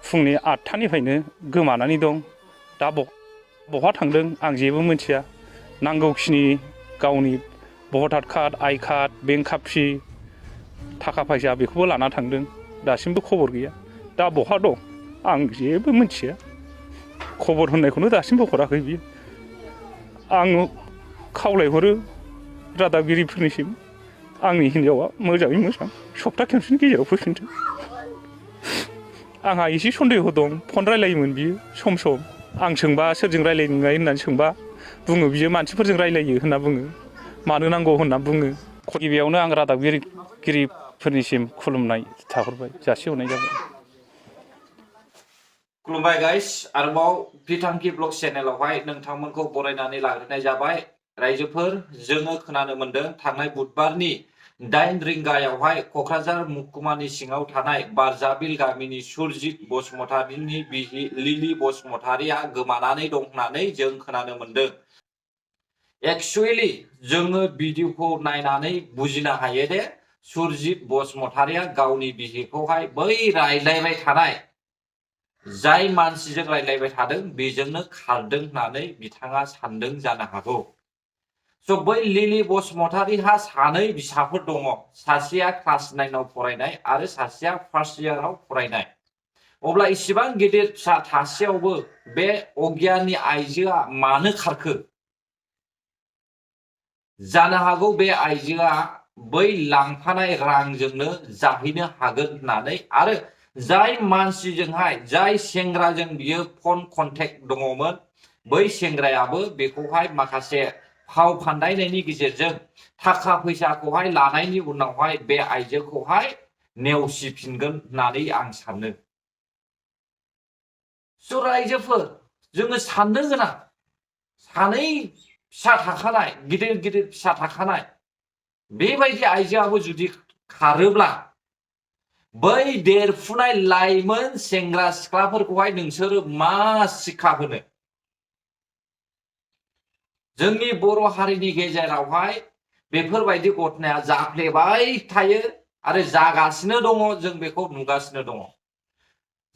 फुंनि 8टानिफ्रायनो गोमानानै दं। दा बहा थांदों आं जेबो मिथिया। नांगौखिनि गावनि भटार कार्ड, आइ कार्ड, बेंक कापि, थाखा फैसा बेखौबो लाना थांदों। दासिमबो खबर गैया। दा बहा दं आं जेबो मिथिया। खबर होननायखौनो दासिमबो हराखै बियो। आं खावलायहरो रादाबगिरिफोरनिसिम आंनि हिनजावा मोजाङै मोजां सप्ता खनसेनि गेजेराव फैफिनथों। आंहा एसे सन्देह दं। फन रायलायोमोन बियो सम सम। आं सोंबा सोरजों रायलायनाय होननानै सोंबा बुङो बियो मानसिफोरजों रायलायो होनना बुङो। मानो नांगौ होनना बुङो। गिबियावनो आं रादाबगिरिफोरनिसिम खुलुमनाय थाहरबाय, जासिहरनाय जाबाय। खुलुमबाय गाइस, आरोबाव बिथांखि ब्लग चेनेलावहाय नोंथांमोनखौ बरायनानै लाग्रोनाय जाबाय। रायजोफोर, जोङो खोनानो मोनदों थांनाय बुधबारनि 8 रिंगायावहाय क'क्राझार महकुमानि सिङाव थानाय बारजाबिल गामिनि सुरजित बसुमतारीनि बिसि लिलि बसुमतारीया गोमानानै दं होननानै जों खोनानो मोनदों। एक्चुवेलि जोङो भिडिअखौ नायनानै बुजिनो हायो दे सुरजित बसुमतारीया गावनि बिसिखौहाय बै रायलायबाय थानाय जाय मानसिजों रायलायबाय थादों बेजोंनो खारदों होननानै बिथाङा सानदों जानो हागौ। स' बै लिलि बसुमतारीहा 2 फिसाफोर दङ। सासेया क्लास 9आव फरायनाय आरो सासेया फार्स्ट इयाराव फरायनाय। अब्ला इसिबां गिदिर फिसा थासेयावबो बे अगियाननि आइजोआ मानो खारखो? जानो हागौ बे आइजोआ बै लांफानाय रांजोंनो जाहैनो हागोन होननानै आरो जाय मानसिजोंहाय जाय सेंग्राजों बियो फन कन्टेक्ट दङमोन बै सेंग्रायाबो बेखौहाय माखासे फाव फान्दायनायनि गेजेरजों थाखा फैसाखौहाय लानायनि उनावहाय बे आइजोखौहाय नेवसिफिनगोन होननानै आं सानो। स' रायजोफोर, जोङो साननो गोनां 2 फिसा थाखानाय, गिदिर गिदिर फिसा थाखानाय बेबायदि आइजोआबो जुदि खारोब्ला बै देरफुनाय लाइमोन सेंग्रा सिख्लाफोरखौहाय नोंसोरो मा शिक्षा होनो? जोंनि बर' हारिनि गेजेरावहाय बेफोरबायदि घटनाया जाफ्लेबाय थायो आरो जागासिनो दङ। जों बेखौ नुगासिनो दङ।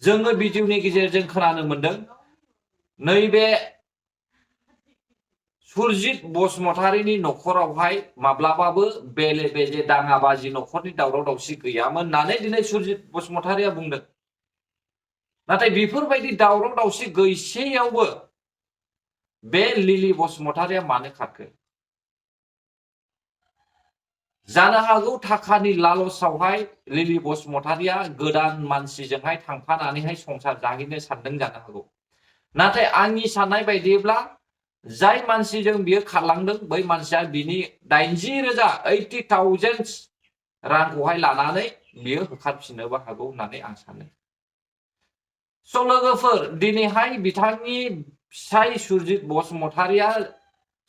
जोङो भिडिअनि गेजेरजों खोनानो मोनदों नैबे सुरजित बसुमतारीनि न'खरावहाय माब्लाबाबो बेले बेजे दाङाबाजि न'खरनि दावराव दावसि गैयामोन होननानै दिनै सुरजित बसुमतारीया बुंदों। नाथाय बेफोरबायदि दावराव दावसि गैसेयावबो बे लिलि बसुमतारीया मानो खारखो? जानो हागौ थाखानि लालसावहाय लिलि बसुमतारीया गोदान मानसिजोंहाय थांफानानैहाय संसार जाहैनो सानदों जानो हागौ। नाथाय आंनि साननाय बायदिब्ला जाय मानसिजों बियो खारलांदों बै मानसिया बिनि 80,000 रांखौहाय लानानै बियो होखारफिननोबो हागौ होननानै आं सानो। स' लोगोफोर, दिनैहाय बिथांनि फिसाय सुरजित बसुमतारीया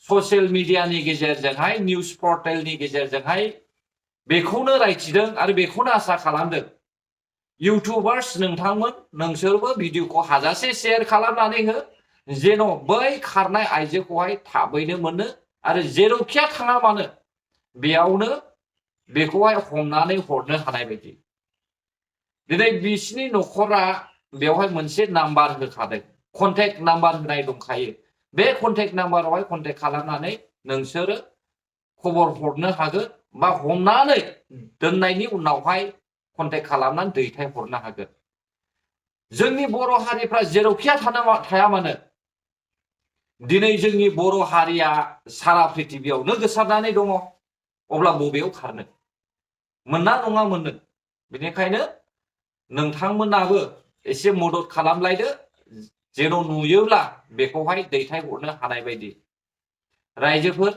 ससियेल मिडियानि गेजेरजोंहाय निउस पर्टेलनि गेजेरजोंहाय बेखौनो रायथिदों आरो बेखौनो आसा खालामदों इउटुबार्स नोंथांमोन, नोंसोरबो भिडिअखौ हाजासे शेयार खालामनानै हो जेन' बै खारनाय आइजोखौहाय थाबैनो मोनो आरो जेरावखिया थाङा मानो बेयावनो बेखौहाय हमनानै हरनो हानाय बायदि। दिनै बिसिनि न'खरा बेवहाय मोनसे नाम्बार होखादों, कन्टेक्ट नाम्बार होनाय दंखायो। बे कन्टेक्ट नाम्बारावहाय कन्टेक्ट खालामनानै नोंसोरो खबर हरनो हागोन बा हमनानै दोननायनि उनावहाय कन्टेक्ट खालामनानै दैथायहरनो हागोन। जोंनि बर' हारिफ्रा जेरावखिया थाया मानो दिनै जोंनि बर' हारिया सारा प्रिथिबियावनो गोसारनानै दङ। अब्ला बबेयाव खारनो? मोनना नङा मोननो। बेनिखायनो नोंथांमोनाबो एसे मदद खालामलायदो जेन' नुयोब्ला बेखौहाय दैथायहरनो हानाय बायदि। रायजोफोर,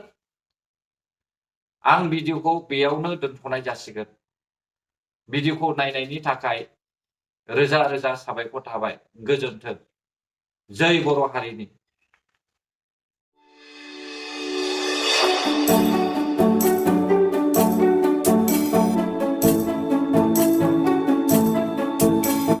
आं भिडिअखौ बेयावनो दोनथ'नाय जासिगोन। भिडिअखौ नायनायनि थाखाय रोजा रोजा साबायखर थाबाय। गोजोन्थों। जै बर' हारिनि।